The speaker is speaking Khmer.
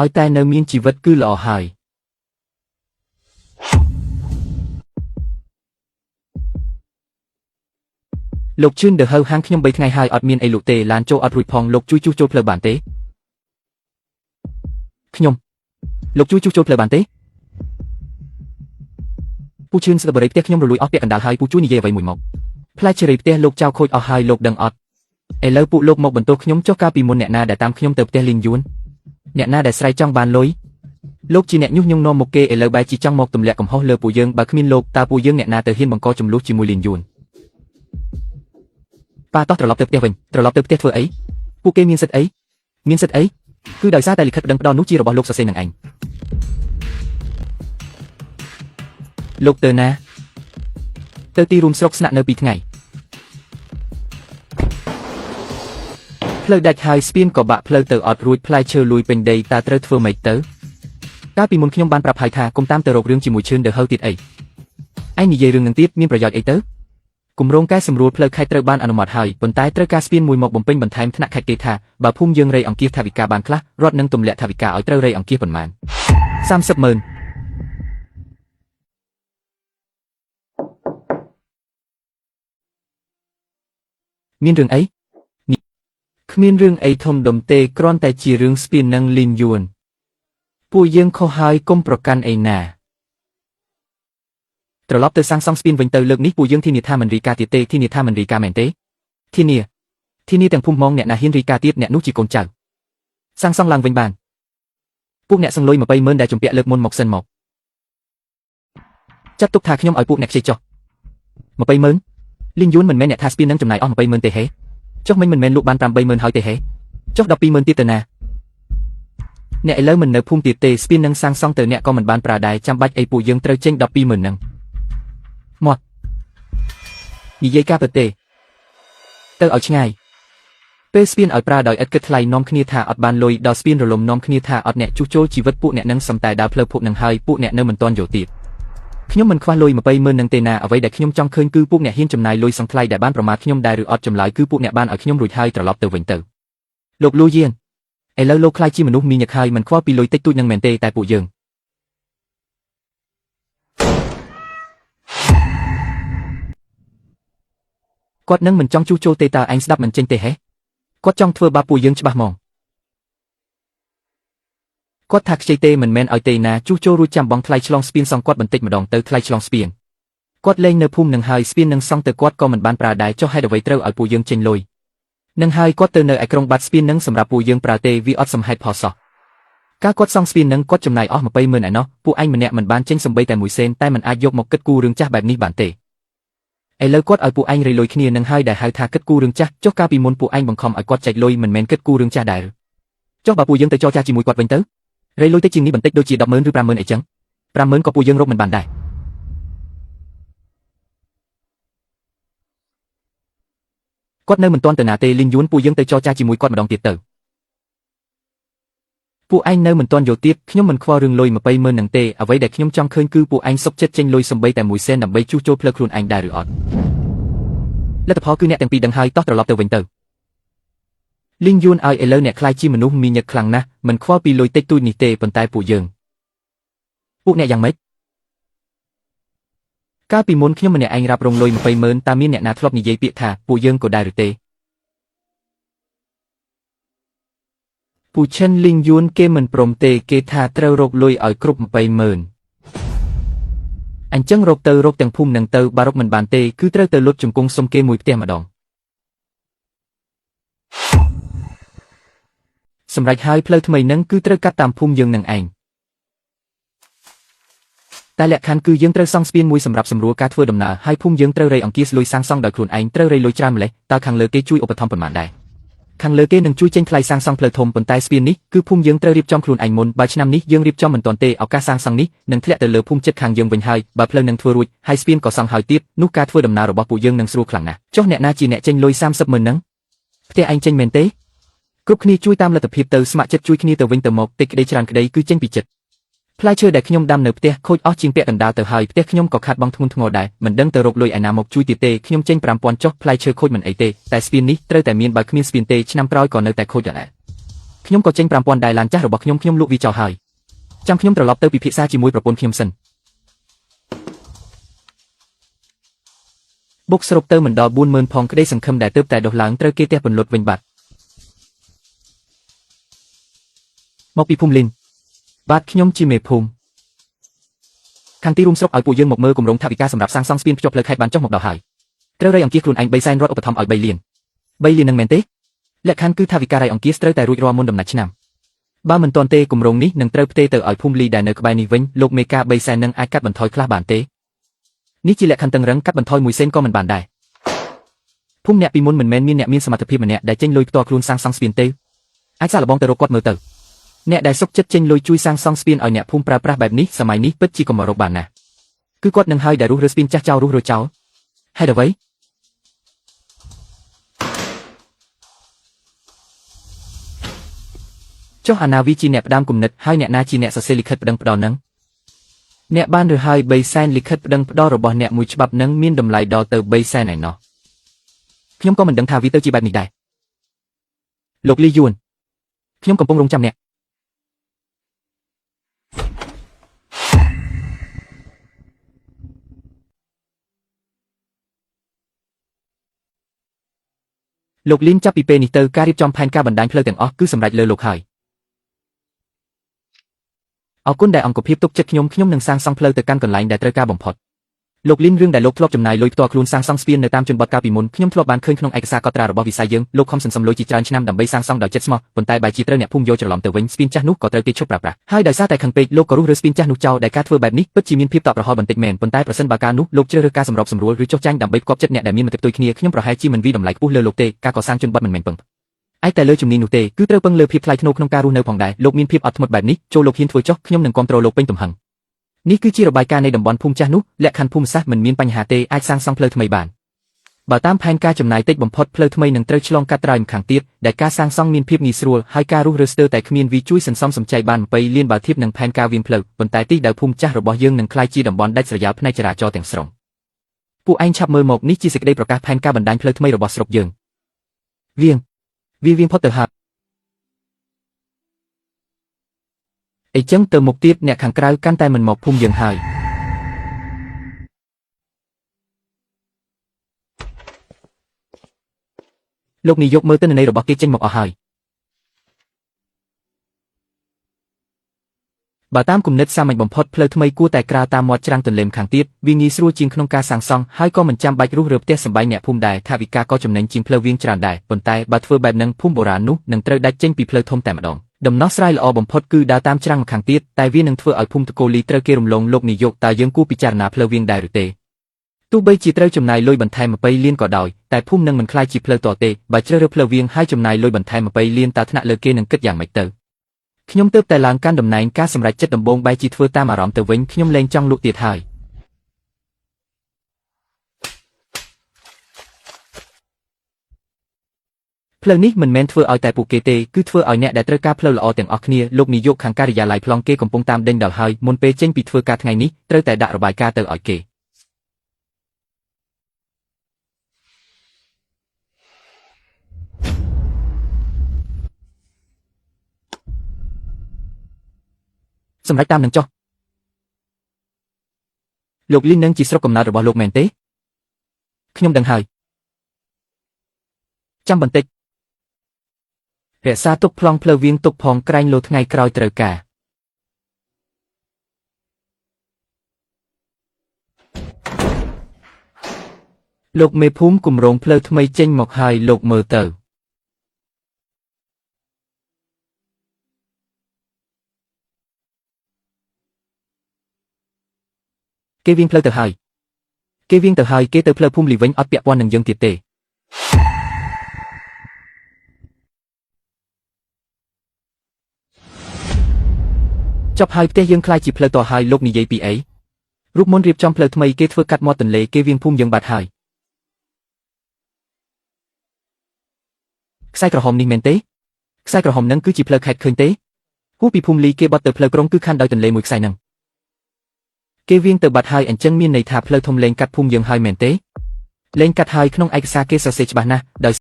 ឲ្យតែនៅមានជីវិតគឺល្អហើយលោកជឿនដឺហៅហាងខ្ញុំ3ថ្ងៃហើយអត់មានអីលក់ទេឡានចូលអត់រួចផងលោកជួយជួសជុលផ្លូវបានទេខ្ញុំលោកជួយជួសជុលផ្លូវបានទេពូជឿនស្ដាប់បរិយផ្ទះខ្ញុំរលួយអស់ពាក់កណ្ដាលហើយពូជួយនិយាយអ្វីមួយមកផ្លែឈើរីផ្ទះលោកចៅខូចអស់ហើយលោកដឹងអត់ឥឡូវពួកលោកមកបន្ទោសខ្ញុំចុះកាលពីមុនអ្នកណាដែលតាមខ្ញុំទៅផ្ទះលីងយួនអ្នកណាដែលស្រែកចង់បានលុយលោកជាអ្នកញុះញង់នាំមុខគេឥឡូវបែរជាចង់មកទម្លាក់កំហុសលើពួកយើងបើគ្មានលោកតើពួកយើងអ្នកណាទៅហ៊ានបង្កចំនួនជាមួយលីងយួនប៉ាតោះត្រឡប់ទៅផ្ទះវិញត្រឡប់ទៅផ្ទះធ្វើអីពួកគេមានសិទ្ធអីមានសិទ្ធអីគឺដោយសារតែលិខិតប្តឹងផ្តល់នោះជារបស់លោកសរសេរនឹងឯងលោកទៅណាទៅទីរួមស្រុកស្នាក់នៅ2ថ្ងៃផ្លូវដាច់ហើយស្ពានក៏បាក់ផ្លូវទៅអត់រួចផ្លែឈើលួយពេញដីតើត្រូវធ្វើម៉េចទៅកាលពីមុនខ្ញុំបានប្រាប់ហើយថាកុំតាមទៅរករឿងជាមួយឈឿនដឺហៅទៀតអីឯងនិយាយរឿងនឹងទៀតមានប្រយោជន៍អីទៅគម្រោងកែសម្រួលផ្លូវខេត្តត្រូវបានអនុម័តហើយប៉ុន្តែត្រូវការស្ពានមួយមកបំពេញបន្ថែមថ្នាក់ខេត្តគេថាបើភូមិយើងរៃអង្គាសថវិកាបានខ្លះរដ្ឋនឹងទម្លាក់ថវិកាឲ្យត្រូវរៃអង្គាសប៉ុន្មាន30ម៉ឺនមានរឿងអីគ្មានរឿងអីធំដុំទេគ្រាន់តែជារឿងស្ពាននឹងលីនយួនពួកយើងខុសហើយកុំប្រកាន់អីណាត្រឡប់ទៅសាងសង់ស្ពានវិញទៅលើកនេះពួកយើងធានាថាមិនរីកាទៀតទេធានាថាមិនរីកាមែនទេធានាធានាទាំងភូមិហ្មងអ្នកណាហ៊ានរីកាទៀតអ្នកនោះជាកូនចៅសាងសង់ឡើងវិញបានពួកអ្នកសង្លុយ20ម៉ឺនដែលជំពាក់លើកមុនមកសិនមកចាត់ទុកថាខ្ញុំឲ្យពួកអ្នកខ្ចីចុះ20ម៉ឺនលីងយួនមិនមែនអ្នកថាស្ពាននឹងចំណាយអស់20ម៉ឺនទេហេចុះមិញមិនមែនលក់បាន8ម៉ឺនហើយទេហេចុះ12ម៉ឺនទៀតទៅណាអ្នកឥឡូវមិននៅភូមិទៀតទេស្ពាននឹងសាងសង់ទៅអ្នកក៏មិនបានប្រើដែរចាំបាច់អីពួកយើងត្រូវចេញ12ម៉ឺននឹងមាត់និយាយការពិតទេទៅឲ្យឆ្ងាយពេលស្ពានឲ្យប្រើដោយឥតគិតថ្លៃនាំគ្នាថាអត់បានលុយដល់ស្ពានរលំនាំគ្នាថាអត់អ្នកជួសជុលជីវិតពួកអ្នកនឹងសំតែដើរផ្លូវភពនឹងហើយពួកអ្នកនៅមិនទាន់យល់ទៀតខ្ញុំមិនខ្វះលុយ20ម៉ឺននឹងទេណាអ្វីដែលខ្ញុំចង់ឃើញគឺពួកអ្នកហ៊ានចំណាយលុយសងថ្លៃដែលបានប្រមាថខ្ញុំដែរឬអត់ចម្លើយគឺពួកអ្នកបានឲ្យខ្ញុំរួចហើយត្រឡប់ទៅវិញទៅលោកលូយានឥឡូវលោកខ្លាចជាមនុស្សមីញឹកហើយមិនខ្វល់ពីលុយតិចតួចនឹងមែនទេតែពួកយើងគាត់នឹងមិនចង់ជួសជុលទេតើឯងស្ដាប់មិនចេញទេហេគាត់ចង់ធ្វើបាបពួកយើងច្បាស់ហ្មងគាត់ថាខ្ចីទេមិនមែនឲ្យទេណាជួសជុលរួចចាំបងថ្លៃឆ្លងស្ពានសងគាត់បន្តិចម្ដងទៅថ្លៃឆ្លងស្ពានគាត់លែងនៅភូមិនឹងហើយស្ពាននឹងសង់ទៅគាត់ក៏មិនបានប្រើដែរចុះហេតុអ្វីត្រូវឲ្យពួកយើងចេញលុយនឹងហើយគាត់ទៅនៅឯក្រុងបាត់ស្ពាននឹងសម្រាប់ពួកយើងប្រើទេវាអត់សមហេតុផលសោះកាលគាត់សង់ស្ពាននឹងគាត់ចំណាយអស់20ម៉ឺនឯណោះពួកឯងម្នាក់មិនបានចេញសំបីតែមួយសេនតែមិនអាចយកមកគិតគូររឿងចាស់បែបនេះបានទេឥឡូវគាត់ឲ្យពួកឯងរៃលុយគ្នានឹងហើយដែលហៅថាគិតគូររឿងចាស់ចុះកាលពីមុនពួកឯងបង្ខំឲ្យគាត់ចែកលុយមិនមែនគិតគូររឿងចាស់ដែរចុះបើពួកយើងទៅចរចាជាមួយគាត់វិញទៅរៃលុយតិចជាងនេះបន្តិចដូចជា10ម៉ឺនឬ5ម៉ឺនអីចឹង5ម៉ឺនក៏ពួកយើងរកមិនបានដែរគាត់នៅមិនទាន់ទៅណាទេលីងយួនពួកយើងទៅចរចាជាមួយគាត់ម្ដងទៀតទៅពួកឯងនៅមិនទាន់យល់ទៀតខ្ញុំមិនខ្វល់រឿងលុយ20ម៉ឺននឹងទេអ្វីដែលខ្ញុំចង់ឃើញគឺពួកឯងសុខចិត្តចេញលុយសំបីតែមួយសេនដើម្បីជួសជុលផ្លូវខ្លួនឯងដែរឬអត់លទ្ធផលគឺអ្នកទាំងពីរដឹងហើយតោះត្រឡប់ទៅវិញទៅលីងយួនឲ្យឥឡូវអ្នកខ្លាចជាមនុស្សមីញឹកខ្លាំងណាស់មិនខ្វល់ពីលុយតិចតួចនេះទេប៉ុន្តែពួកយើងពួកអ្នកយ៉ាងម៉េចកាលពីមុនខ្ញុំម្នាក់ឯងរ៉ាប់រងលុយ20ម៉ឺនតើមានអ្នកណាធ្លាប់និយាយពាក្យថាពួកយើងក៏ដែរឬទេពូឈិនលីងយួនគេមិនព្រមទេគេថាត្រូវរកលុយឲ្យគ្រប់20ម៉ឺនអញ្ចឹងរកទៅរកទាំងភូមិនឹងទៅបើរកមិនបានទេគឺត្រូវទៅលុតជង្គង់សុំគេមួយផ្ទះម្ដងសម្រាប់ហើយផ្លូវថ្មីនឹងគឺត្រូវកាត់តាមភូមិយើងនឹងឯងតែលក្ខខណ្ឌគឺយើងត្រូវសង់ស្ពានមួយសម្រាប់សម្រួលការធ្វើដំណើរហើយភូមិយើងត្រូវរៃអង្គាសលុយសាងសង់ដោយខ្លួនឯងត្រូវរៃលុយច្រើនម្លេះតើខាងលើគេជួយឧបត្ថម្ភប៉ុន្មានដែរខាងលើគេនឹងជួយចេញថ្លៃសាងសង់ផ្លូវធំប៉ុន្តែស្ពាននេះគឺភូមិយើងត្រូវរៀបចំខ្លួនឯងមុនបើឆ្នាំនេះយើងរៀបចំមិនទាន់ទេឱកាសសាងសង់នេះនឹងធ្លាក់ទៅលើភូមិជិតខាងយើងវិញហើយបើផ្លូវនឹងធ្វើរួចហើយស្ពានក៏សង់ហើយទៀតនោះការធ្វើដំណើររបស់ពួកយើងនឹងស្រួលខ្លាំងណាស់ចុះអ្នកណាជាអ្នកចេញលុយ30ម៉ឺនហ្នឹងផ្ទះឯងចេញមែនទេគ្រប់គ្នាជួយតាមលទ្ធភាពទៅស្ម័គ្រចិត្តជួយគ្នាទៅវិញទៅមកតិចក្តីច្រើនក្តីគឺចេញពីចិត្តផ្លែឈើដែលខ្ញុំដាំនៅផ្ទះខូចអស់ជាងពាក់កណ្ដាលទៅហើយផ្ទះខ្ញុំក៏ខាត់បងធ្ងន់ធ្ងរដែរមិនដឹងទៅរកលុយឯណាមកជួយទៀតទេខ្ញុំចេញ5000ចុះផ្លែឈើខូចមិនអីទេតែស្ពាននេះត្រូវតែមានបើគ្មានស្ពានទេឆ្នាំក្រោយក៏នៅតែខូចដដែល ខ្ញុំក៏ចេញ5000ដែរឡានចាស់របស់ខ្ញុំខ្ញុំលក់វាចោលហើយចាំខ្ញុំត្រឡប់ទៅពិភាក្សាជាមួយប្រពន្ធខ្ញុំសិនបុកសរុបទៅមិនដល់40000ផងក្តីសង្ឃឹមដែលទើបតែដុះឡើងត្រូវគេទះពន្លត់វិញបាត់មកពីភូមិលីនបាទខ្ញុំជាមេភូមិខាងទីរួមស្រុកឲ្យពួកយើងមកមើលគម្រោងថវិកាសម្រាប់សាងសង់ស្ពានភ្ជាប់ផ្លូវខេត្តបានចុះមកដល់ហើយត្រូវរៃអង្គាសខ្លួនឯង3សែនរដ្ឋឧបត្ថម្ភឲ្យ3លាន3លាននឹងមែនទេលក្ខខណ្ឌគឺថវិការៃអង្គាសត្រូវតែរួចរាល់មុនដំណាច់ឆ្នាំបើមិនទាន់ទេគម្រោងនេះនឹងត្រូវផ្ទេរទៅឲ្យភូមិលីដែលនៅក្បែរនេះវិញលោកមេការ3សែននឹងអាចកាត់បន្ថយខ្លះបានទេនេះជាលក្ខខណ្ឌតឹងរឹងកាត់បន្ថយ1សេនក៏មិនបានដែរភូមិអ្នកពីមុនមិនមែនមានអ្នកមានសមត្ថភាពម្នាក់ដែលចេញលុយផ្ទាល់ខ្លួនសាងសង់ស្ពានទេអាចសាកល្បងទៅរកគាត់មើលទៅអ្នកដែលសុខចិត្តចេញលុយជួយសាងសង់ស្ពានឲ្យអ្នកភូមិប្រើប្រាស់បែបនេះសម័យនេះពិតជាកម្ររកបានណាស់គឺគាត់នឹងហើយដែលរុះរើស្ពានចាស់ចោលរុះរើចោលហេតុអ្វីចុះអាណាវីជាអ្នកផ្ដើមគំនិតហើយអ្នកណាជាអ្នកសរសេរលិខិតប្តឹងផ្តល់នឹងអ្នកបានឬហើយ3សែនលិខិតប្តឹងផ្តល់របស់អ្នកមួយច្បាប់នឹងមានតម្លៃដល់ទៅ3សែនឯណោះខ្ញុំក៏មិនដឹងថាវាទៅជាបែបនេះដែរលោកលីយួនខ្ញុំកំពុងរងចាំអ្នកលោកលីនចាប់ពីពេលនេះទៅការរៀបចំផែនការបណ្ដាញផ្លូវទាំងអស់គឺសម្រេចលើលោកហើយអរគុណដែលអង្គភាពទុកចិត្តខ្ញុំខ្ញុំនឹងសាងសង់ផ្លូវទៅកាន់កន្លែងដែលត្រូវការបំផុតលោកលីនរឿងដែលលោកធ្លាប់ចំណាយលុយផ្ទាល់ខ្លួនសាងសង់ស្ពាននៅតាមជនបទកាលពីមុនខ្ញុំធ្លាប់បានឃើញក្នុងឯកសារកត់ត្រារបស់វិស័យយើងលោកខំសន្សំលុយជាច្រើនឆ្នាំដើម្បីសាងសង់ដោយចិត្តស្មោះប៉ុន្តែបែរជាត្រូវអ្នកភូមិយកច្រឡំទៅវិញស្ពានចាស់នោះក៏ត្រូវគេឈប់ប្រើប្រាស់ហើយដោយសារតែខឹងពេកលោកក៏រុះរើស្ពានចាស់នោះចោលដែលការធ្វើបែបនេះពិតជាមានភាពតក់ក្រហល់បន្តិចមែនប៉ុន្តែប្រសិនបើកាលនោះលោកជ្រើសរើសការសម្របសម្រួលឬចុះចាញ់ដើម្បីផ្គាប់ចិត្តអ្នកដែលមានមតិផ្ទុយគ្នាខ្ញុំប្រហែលជាមិនវីតម្លៃខ្ពស់លើលោកទេការកសាងជនបទមិនមែនពឹងឯតែលើជំនាញនោះទេគឺត្រូវពឹងលើភាពថ្លៃថ្នូរក្នុងការរស់នៅផងដែរលោកមានភាពអត់ធ្មត់បែបនេះចូលលោកហ៊ានធ្វើចុះខ្ញុំនឹងគាំទ្រលោកពេញទំហឹងនេះគឺជារបាយការណ៍នៃតំបន់ភូមិចាស់នោះលក្ខខណ្ឌភូមិសាស្ត្រមិនមានបញ្ហាទេអាចសាងសង់ផ្លូវថ្មីបានបើតាមផែនការចំណាយតិចបំផុតផ្លូវថ្មីនឹងត្រូវឆ្លងកាត់ត្រើយម្ខាងទៀតដែលការសាងសង់មានភាពងាយស្រួលហើយការរុះរើស្ទើរតែគ្មានវីជួយសន្សំសំចៃបាន20លានបើធៀបនឹងផែនការវាងផ្លូវប៉ុន្តែទីដៅភូមិចាស់របស់យើងនឹងក្លាយជាតំបន់ដាច់ស្រយាលផ្នែកចរាចរណ៍ទាំងស្រុងពួកឯងឆាប់មើលមកនេះជាសេចក្តីប្រកាសផែនការបណ្ដាញផ្លូវថ្មីរបស់ស្រុកយើងវៀងវាវៀងផុតទៅហើយអីចឹងទៅមុខទៀតអ្នកខាងក្រៅកាន់តែមិនមកភូមិយើងហើយលោកនាយកមើលទិន្នន័យរបស់គេចេញមកអស់ហើយបើតាមគំនិតសាមញ្ញបំផុតផ្លូវថ្មីគួរតែក្រាលតាមមាត់ច្រាំងទន្លេម្ខាងទៀតវាងាយស្រួលជាងក្នុងការសាងសង់ហើយក៏មិនចាំបាច់រុះរើផ្ទះសម្បែងអ្នកភូមិដែរថវិកាក៏ចំណេញជាងផ្លូវវាងច្រើនដែរប៉ុន្តែបើធ្វើបែបហ្នឹងភូមិបុរាណនោះនឹងត្រូវដាច់ចេញពីផ្លូវធំតែម្ដងដំណោះស្រាយល្អបំផុតគឺដើរតាមច្រាំងម្ខាងទៀតតែវានឹងធ្វើឲ្យភូមិតកូលីត្រូវគេរំលងលោកនាយកតើយើងគួរពិចារណាផ្លូវវាងដែរឬទេទោះបីជាត្រូវចំណាយលុយបន្ថែម20លានក៏ដោយតែភូមិនឹងមិនក្លាយជាផ្លូវតទេបើជ្រើសរើសផ្លូវវាងហើយចំណាយលុយបន្ថែម20លានតើថ្នាក់លើគេនឹងគិតយ៉ាងម៉េចទៅខ្ញុំទើបតែឡើងកាន់តំណែងការសម្រេចចិត្តដំបូងបែរជាធ្វើតាមអារម្មណ៍ទៅវិញខ្ញុំលែងចង់លក់ទៀតហើយផ្លូវនេះមិនមែនធ្វើឲ្យតែពួកគេទេគឺធ្វើឲ្យអ្នកដែលត្រូវការផ្លូវល្អទាំងអស់គ្នាលោកនាយកខាងការិយាល័យប្លង់គេកំពុងតាមដេញដល់ហើយមុនពេលចេញពីធ្វើការថ្ងៃនេះត្រូវតែដាក់របាយការណ៍ទៅឲ្យគេសម្រាប់តាមនឹងចុះលោកលីននឹងជាស្រុកកំណើតរបស់លោកមែនទេខ្ញុំដឹងហើយចាំបន្តិចរក្សាទុកប្លង់ផ្លូវវាងទុកផងក្រែងលោថ្ងៃក្រោយត្រូវការលោកមេភូមិគម្រោងផ្លូវថ្មីចេញមកហើយលោកមើលទៅគេវាងផ្លូវទៅហើយគេវាងទៅហើយគេទៅផ្លូវភូមិលីវិញអត់ពាក់ព័ន្ធនឹងយើងទៀតទេចប់ហើយផ្ទះយើងក្លាយជាផ្លូវតហើយលោកនិយាយពីអីរូបមន្តរៀបចំផ្លូវថ្មីគេធ្វើកាត់មាត់ទន្លេគេវាងភូមិយើងបាត់ហើយខ្សែក្រហមនេះមែនទេខ្សែក្រហមនឹងគឺជាផ្លូវខេត្តឃើញទេហួសពីភូមិលីគេបត់ទៅផ្លូវក្រុងគឺខណ្ឌដោយទន្លេមួយខ្សែនឹងគេវាងទៅបាត់ហើយអញ្ចឹងមានន័យថាផ្លូវធំលែងកាត់ភូមិយើងហើយមែនទេលែងកាត់ហើយក្នុងឯកសារគេសរសេរច្បាស់ណាស់ដោយ